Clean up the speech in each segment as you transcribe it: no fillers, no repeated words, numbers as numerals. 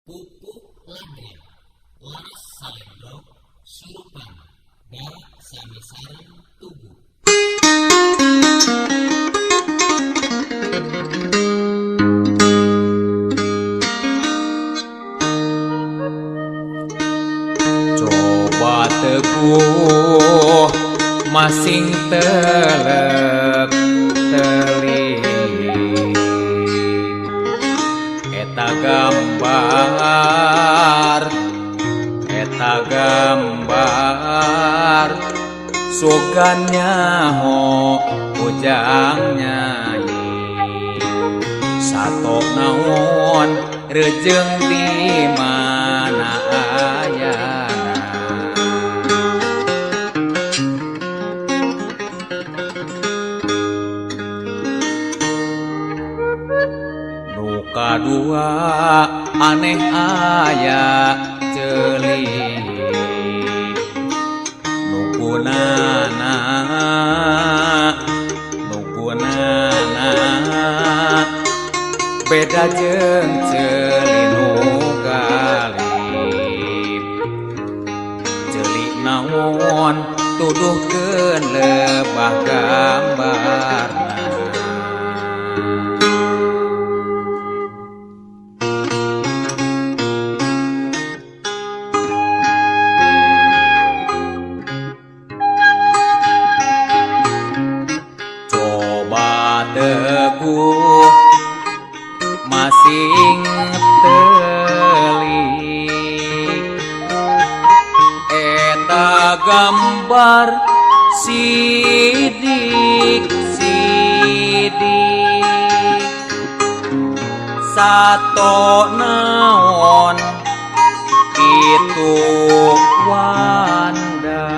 Pupuh Ladrang Laras Salendro Surupan Darat sami sareng Tugu. Coba teguh masing telek telik eta gambar, eta gambar sugan nyaho ujang nyai sato naon rejeng di mana ayana. Nu kadua aneh aya ceuli nu gunana, nu gunana beda jeung ceuli nu galib. Ceuli naon tuduhkeun lebah gambarna. Coba teguh masing telik eta gambar sidik sidik sato naon itu wanda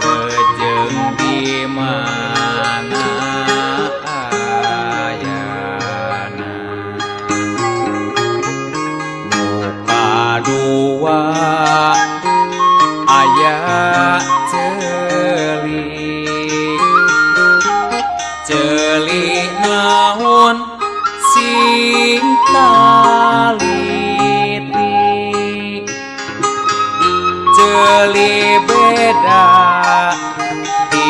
rejeng di mana ayana. Nu kadua aya ceuli, ceuli naon sing taliti, ceuli beda ti